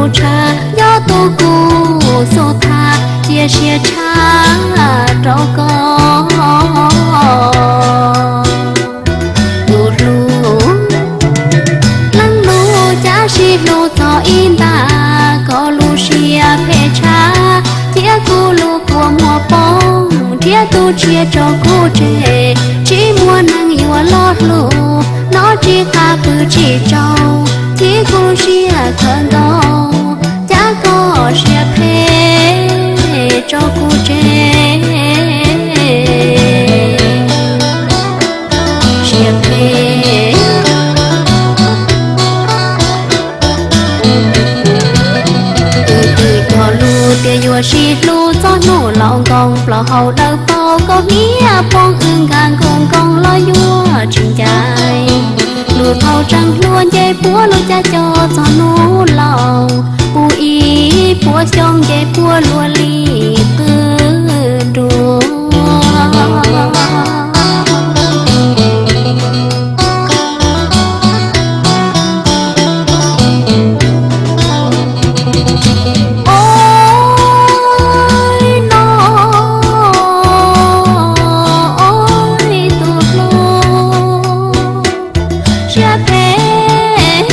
tshaj, yog tus kuv xub thaj, cia siab tshaj rau koj. Tus hlub, leej lub cav sib hlub txog ib nta, koj lub siab phem tshaj, thiab kuv lub kua muag poob, nrhiav tus tshiab rau kuv tseg, tsis muaj neeg yuav los hlub, hnov tsis qab pw tsis tsaug, thiab kuv lub siab khawv nkaus, cav koj siab phem rau kuv tseg. Siab phem. Tus twg cog lus tias yuav sib hlub txog hnub laus nkoos, plaub hau dawb paug kaus hniav poob, wb nkag nkoos nkoos los yuav tsis ncaim. Lus thaum tseem hluas nce puab, lub cav cog txog hnub laus, puv ib puas xyoo nce puab luag li qwb nruas. Ua no, ua tus hlub siab phem,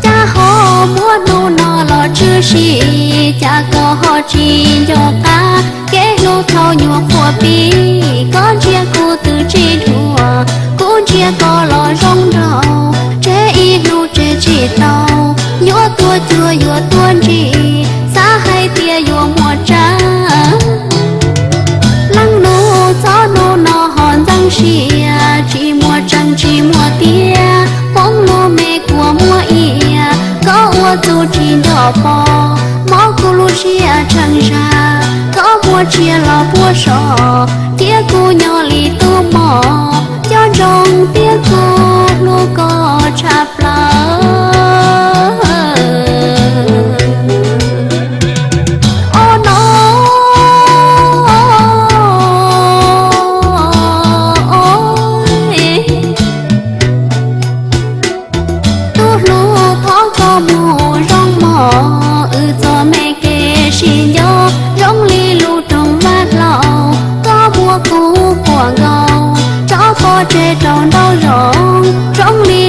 cas ho muaj hnub no los tshwm sim, cas koj ho tsis nco qab kev hlub thaum nyuam qhuav pib. Koj ntsia kuv twb tsis dhuav, kuv ntsia koj los zoo nraug, tseg ib hnub tseg tsis tau, yuav tuag cuag yuav tuag ntsim, xav hais tias yuav muaj tsav. Leej nus txog hnub no ho ntxeev siab, tsis muaj tseeb tsis muaj tiag, poob lub me kua muag ia, koj ua txuj tsis nco pom, mob kuv lub siab tshee zag, koj muab tsia los puag so, cia kuv nyob li tus mos, nco ntsoov tias kuv hlub koj tshaj plaws. Ua no, tus hlub thov koj mus zoo mog, wb txoj me kev sib nco zoo li lub rooj vag hlau, koj muab kuv puag nkaus, tso pov tseg rau nraum zoov zoo li